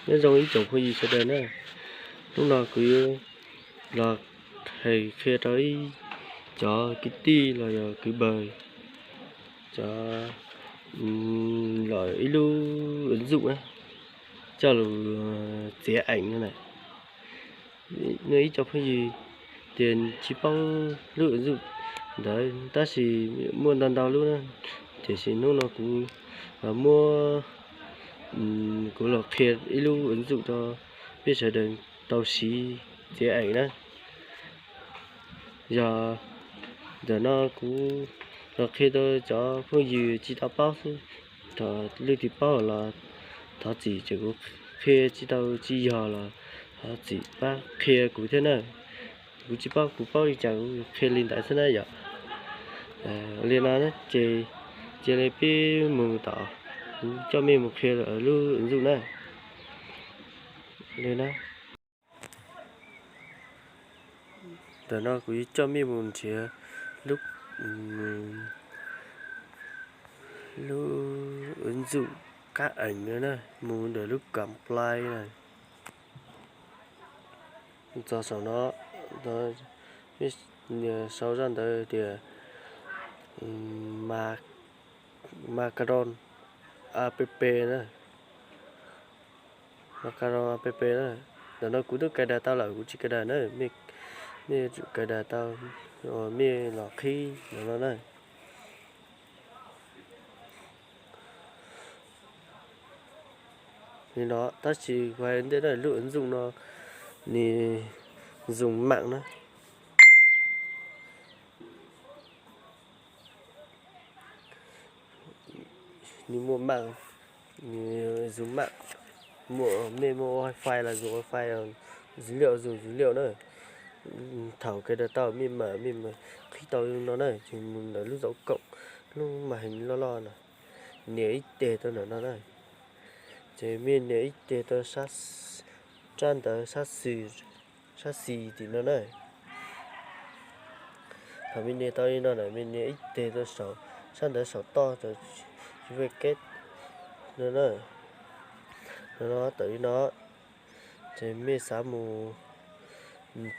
Nyob zoo ib tsoom phooj ywg sawv daws na, hnub no kuv yuav los hais qhia rau ib cov kwv tij los yog kwv npawg, cov, los ib lub ntxuj na, coj lus txiav eem no na. Nws ib co phooj ywg tias tsis paub lub ntxuj ntawd tab sis muaj ntau ntau lub na, tiam sis hnub no kuv muab, kuv los qhia ib lub ntxuj rau peb sawv daws tau siv txiav eem na. Yog ntawm no kuv los qhia rau cov phooj ywg tsis tau paub xwb, leej twg paub los thov txim, ces kuv qhia tsis tau tsis yog los thov txim pab qhia kuv thiab na. Kuv tsis paub, kuv paub li cas kuv qhia li ntawd xwb na yom. Li no ces cia li peb mus tom, kuv coj mej mus qhia lub ntxuj na. Li na, ntawm no kuv yuav coj mej mus nrhiav lub, lub ntxuj kab eem na, mus ntawm lub compile na. Txog saum no, sau zaj ntawd tias Macaron app na. Macaron app na. Ntawm no kuv twb cài đặt tau lawm, kuv tsis cài đặt na. Mej cài đặt tau, mej los qhib ntawm no na. Li no, tab sis kuv hais ntej na, lub ntxuj no nws dùng mạng na. Nws muaj mạng, nws dùng mạng, muaj, mej muaj wifi los dùng wifi, dữ liệu dùng dữ liệu na. Thaum cài đặt tau mej mam, mej mam qhib tau no na, ces mus ntawm lub dấu cộng, lub màn hình loj loj no, nias ib teg rau ntawm no na. Ces mej nias ib teg rau sab, rab ntawd sab xis, sab xis tim no na. Thaum mej nias tau li no na, mej nias ib teg rau saum, sab ntawd saum toj, cov chữ V no na. No tawm li no, ces mej xav mus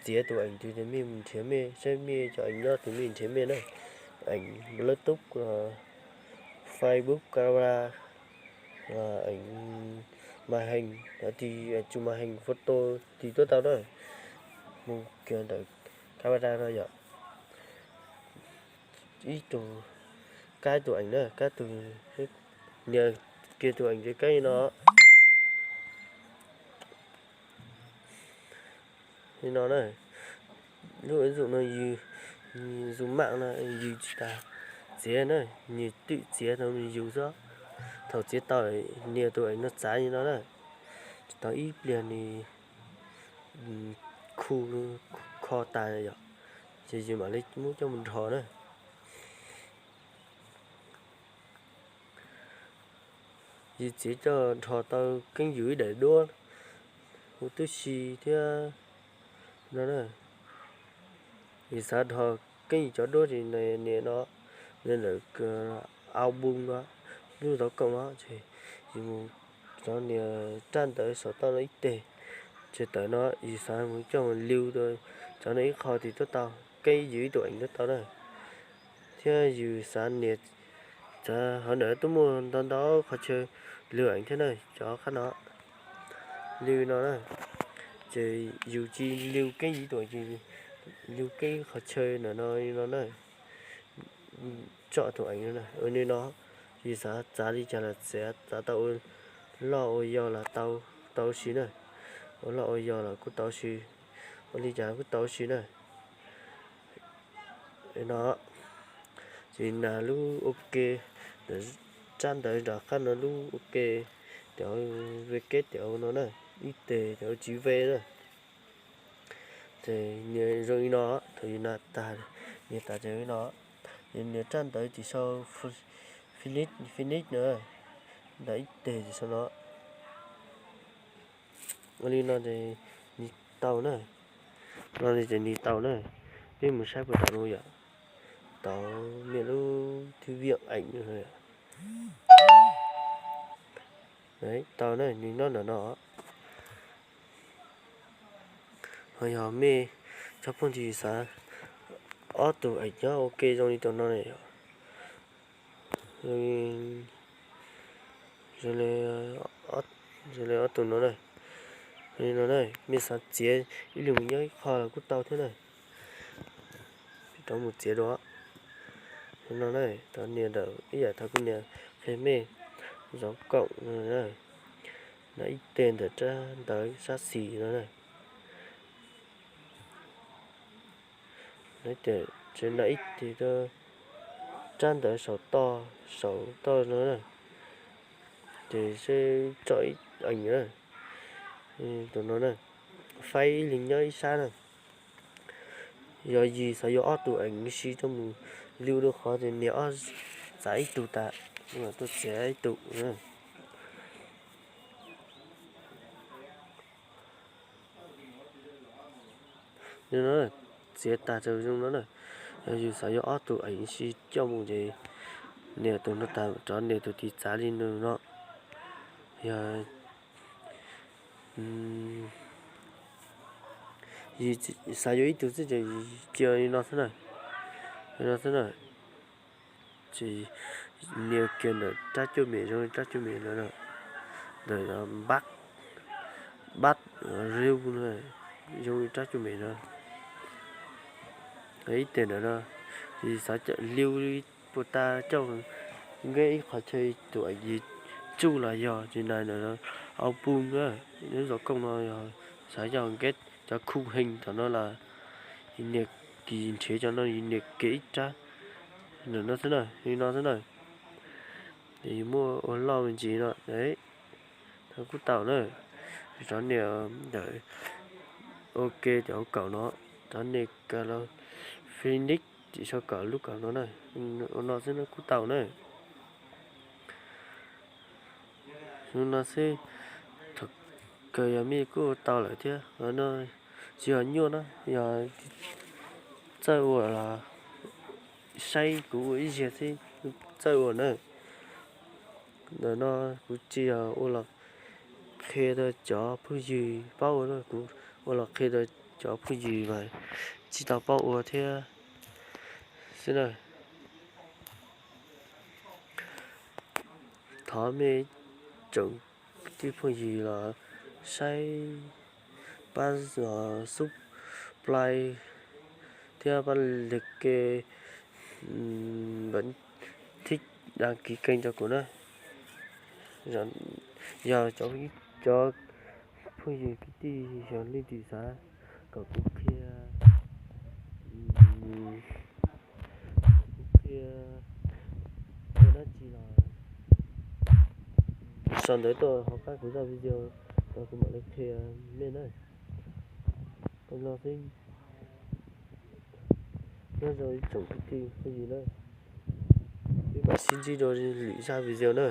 txiav tus eem twg ces mej mus nrhiav mej, saib mej cov eem nyob twg mej nrhiav mej na. Eem Bluetooth, Facebook, camera, eem màn hình, cov tis, chụp màn hình photo tis tuaj tau na. Mus kiag ntawm camera no yom. Ib tug, kab tus eem na, kab tus, nias kiag tus eem ces kab li no. Li no na, lub ứng dụng no yus, yus mạng no yus tsis tas txiav na, nws twb txiav tau yus xwb. Thaum txiav tau, nias tus eem no txav li no na, tau ib pliag nws khu, kho tas yom, ces yus mam li muab coj mus nrho na. Yus txiav coj nrho tau keeb yus ib daim duab huv tib si thiab no na. Yus xav nrho keeb yus cov duab ces nias no, nias ntawm album no, lub tov koom no ces yus mus cov nias raj ntawd saum toj no ib teg, ces tawm no yus xav mus coj mus liu rau cov no ib qho tis tuaj tau, keeb yus ib tug eem tuaj tau na. Thiab yus xav nias, xav hauv ntawm tuaj muaj ntau ntau qhov chaw liu eem thiab na, cov qab no liu no na. Ces yus tsis liu keeb yus ib tug eem, liu keeb qhov chaw ntawm no li no na, tso tus eem no na. Li no, yus xav txav li cas los txav, txav tau ua loj ua yau los tau, tau si na. Ua loj ua yau los kuj tau si, ua li cas kuj tau si na. No, ces nas lub ok, raj ntawd nram qab no lub ok, cov V K no na, ib teg cov chữ V na. Ces nias zoo li no, thaum yus nias tas, nias tas ces li no, ces nias raj ntawd tim sau finish, finish na, nram ib teg tim sau no. Ua li no ces nws tau na. Ua li ces nws tau na. Peb mus saib puas tau no yom. Tau, nias lub thwv viam eem no. Tau na, nws nyob ntawm no. Yog mej cov phooj ywg xav ob tug eev nyob ua ke zoo li tus no na, zoo li ob tug no na, zoo li no na, mej xav txiav ib leeg mus nyob ib qho los kuj tau thiab na. Rov mus txiav dua. No na, thaum nias ntawm ib yam thaum kuv nias qhia mej zov koom no na, na ib teg ntawm rab ntawv sab xis no na. Tseem na ib teg rab ntawv saum toj, saum toj no na, ces seb tso ib eev na, tus no na, faib ib leeg nyob ib sab na. Yog yus xav yuav ob tug eev sib coj mus liu dua qhov ces nias ob txav ib tug tas, tuaj txiav ib tug. Txiav tag tau zoo no na. Yog yus xav yuav ob tug eev sib coj mus ces nias tus no tas rov nias tus tiv txav li no. Yog yus xav yuav ib tug xwb ces cia li no xwb na, li no xwb na. Ces nias kiag ntawm rab cuaj mem zoo li rab cuaj mem lawm na, ntawm npab, npab riu, zoo li rab cuaj mem no. Ib teg ntawm no, yus xav liu li puas tas coj nqeb ib qho chaw tus eev yus tsuj los yog tsis nais ntawm no, au pum na, nyob zov koom no yog xav coj nqeb cov khu hees tom no los yus nias kiag nrhiav cov no yus nias kiag ib rab ntawm no xwb na, li no xwb na. Ces yus muab ua loj me ntsis no, thaum kuj tau na. Rov nias ntawm ua ke cov kaum no, rov nias kiag los Phoenix ces sau kaum lub kaum no na, ua no xwb no kuj tau na. Ua no xwb, thaum kawg yog mej kuj ua tau lawm thiab. No tsis yog nyuaj na, yog txawj ua los saib kuv ua ib zaug xwb, txawj ua na. Ntawm no kuv tsis yog ua los qhia rau cov phooj ywg paub ua na, kuv ua los qhia rau cov phooj ywg mas tsis tau paub ua thiab xwb na. Thov mej tsoom kwv tij phooj ywg los saib pab subscribe thiab pab like, npam thib đăng ký kênh rau kuv na. Yog cov phooj ywg kwv tij yog leej twg xav kom kuv qhia, kuv qhia ua dab tsi los sau ntawv tuaj hauv qab kuv zaj video, kuv mam li qhia mej na. Ua no xwb, nyob zoo ib tsoom kwv tij phooj ywg na, peb mam sib ntsib dua lwm zaj video na.